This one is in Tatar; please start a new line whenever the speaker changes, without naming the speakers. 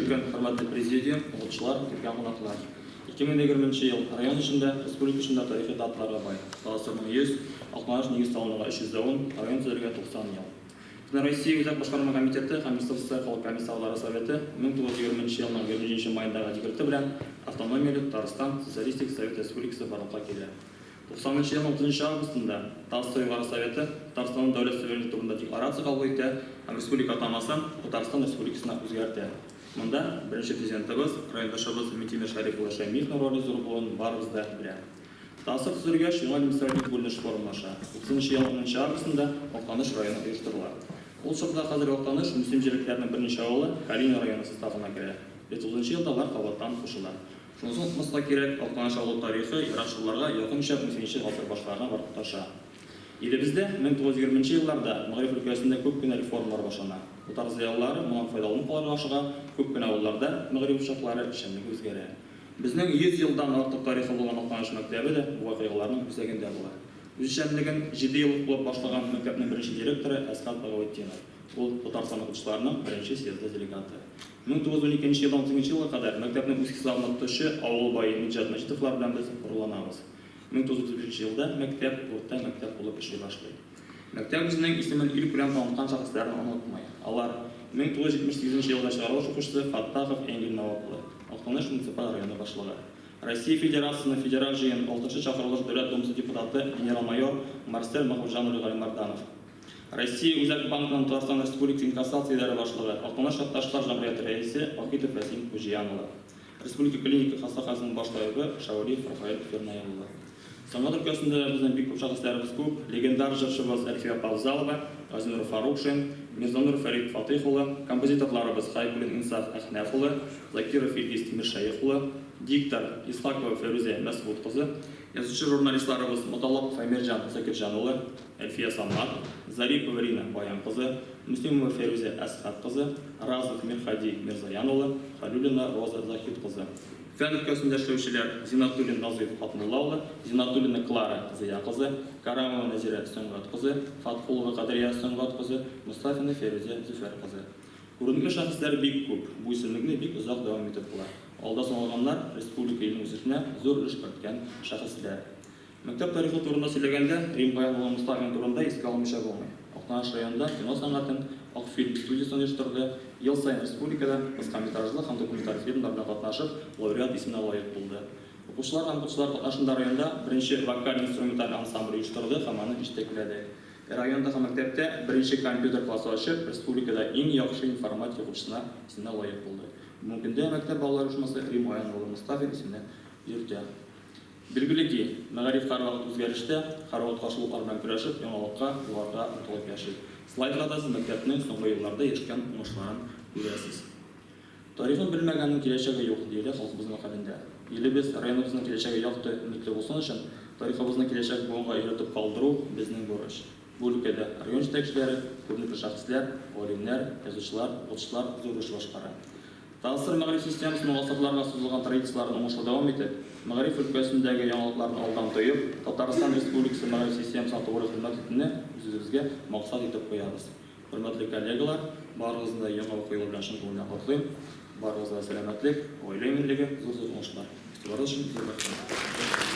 көн, хөрмәтле президиум, укытучылар, килгән кунаклар. 2020 нче ел район өчен дә, республика өчен дә тарихи даталарга бай. ТАССРның 100, Актаныш нигез салынуга 310, район төзелергә 90 ел. Бөтенроссия Үзәк башкарма комитеты һәм РСФСР Халык комиссарлары Советы 1920 нче елның 27 нче маендагы декреты белән автономияле Татарстан Социалистик Совет Республикасы барлыкка килә. 90 нчы елның 30 нчы августында ТАССР Югары Советы Татарстанның дәүләт суверенлеге турында декларация кабул итә һәм республика атамасын Татарстан Республикасына үзгәртә. Монда беренче президентыбыз, райондашыбыз Минтимер Шәрип улы Шәймиевның роле зур булуын барыбыз да белә. ТАССР төзелгәч, яңа административ бүленеш формалаша. 30 нчы елның унынчы августында Актаныш районы оештырыла. Ул чорда хәзерге Актаныш, Мөслим җирлекләренең берничә авылы Калинин районы составына керә. 39 нчы елда алар кабаттан кушыла. Шунысын онытмаска кирәк, Актаныш авылы тарихы ерак чорларга, якынча унсигезенче гасыр башларына барып тоташа. Илебездә 1920 нче елларда мәгариф өлкәсендә күп кенә реформалар башлана. Татар зыялылары моңа файдаланып калырга ашыга, күп кенә авылларда мәгариф учаклары эшчәнлеге үзгәрә. Безнең 100 елдан артык тарихы булган Актаныш мәктәбе дә бу вакыйгаларның үзәгендә була. Үз эшчәнлеген җидееллык булып башлаган мәктәпнең беренче директоры Әсгать Багаутдинов. Ул, Татарстан укытучыларының беренче съезды делегаты. 1912 нче елдан 38 нче елга кадәр мәктәпнең үз хисабына тотучы авыл бае Минҗат Мәҗитовлар белән без горурланабыз. 1935 нче елда мәктәп урта мәктәп булып эшли башлый. Мәктәп үзенең исемен илкүләм таныткан шәхесләрен онытмый. Алар, 1978 нче елгы чыгарылыш укучысы Фаттахов Энгель Навап улы, Актаныш муниципаль районы башлыгы, Россия Федерациясенең Федераль Җыен алтынчы чакырылыш Дәүләт Думасы депутаты генерал-майор Марсель Мәхмүтҗан улы Галимәрданов, Россия Үзәк банкының Татарстан Республикасы инкассация идарә башлыгы, Актаныш якташлар җәмгыяте рәисе Вахитов Рәсим Хуҗиян улы, Республика клиника хастаханәсенең баш табибы Шәвәлиев Рафаэль Фирнаил улы. Сәнгать өлкәсендә дә безнең бик күп шәхесләребез күп, легендар җырчыбыз Әлфия апа Авзалова, Газинур Фарукшин, Мирзанур Фәрит Фатыйх улы, композиторларыбыз Хәйбуллин Инсаф Әхнәф улы, Закиров Илгиз Тимершәех улы, диктор Исхакова Фәйрүзә Мәсгут кызы, язучы-журналистларыбыз Моталлапов Әмирҗан Закирҗан улы, Әлфия Самат, Зарипова Рина Баян кызы, Мөслимова Фәйрүзә Әсхәт кызы, Разов Мирһади Мирзаян улы, Хәлүллина Роза Заһит кызы. Фән өлкәсендә эшләүчеләр, Зиннатуллин Назыйф Хатмулла улы, Зиннатуллина Клара Зыя кызы, Карамова Нәзирә Сөнгать кызы, Фаткулова Кадрия Сөнгать кызы, Мостафина Фәйрүзә Зөфәр кызы. Күренекле шәхесләр бик күп, бу исемлекне бик озак дәвам итеп була. Алда саналганнар, республика, илнең үсешенә зур өлеш керткән шәхесләр. Мәктәп тарихы турында сөйләгәндә, Рим Гаян улы Мостафин турында искә алмыйча булмый. Актаныш районында кино сәнгатен Акфильм студиясен оештырды, ел саен республикада кыска метражлы һәм документаль фильмнар белән катнашып, лауреат исеменә лаек булды. Укучылар һәм укытучылар катнашында районда беренче вокаль-инструменталь ансамбль оештырды һәм аны җитәкләде. Районда һәм мәктәптә беренче компьютер классы ачып, республикада иң яхшы информатика укытучысына исеменә лаек булды. Бүгенге көндә мәктәп балалар оешмасы Рим Гаян улы Мостафин исеменә йөртә. Билгеле ки, мәгариф һәрвакыт үзгәрештә, һәрвакыт каршылыклар белән көрәшеп, яңалыкка, югарыга омтылып яши. Слайдларда сез мәктәпнең соңгы елларда ирешкән уңышларын күрәсез. Тарихын белмәгәннең киләчәге юк, диелә халкыбыз мәкалендә. Илебез, районыбызның киләчәге якты, өметле булсын өчен, тарихыбызны киләчәк буынга өйрәтеп калдыру, безнең бурыч. Бу өлкәдә район җитәкчеләре, күренекле шәхесләр, галимнәр, язучылар, укытучылар зур эш башкара. ТАССР мәгариф системасының гасырларга сузылган традицияләрен уңышлы дәвам итеп, мәгариф өлкәсендәге яңалыкларны алдан тоеп, Татарстан Республикасы мәгариф системасына тугры хезмәт итүне үз-үзебезгә максат итеп куябыз. Хөрмәтле коллегалар, барыгызны да яңа уку елы белән чын күңелдән котлыйм. Барыгызга да сәламәтлек, гаилә иминлеге, зур-зур уңышлар. Игътибарыгыз өчен зур рәхмәт.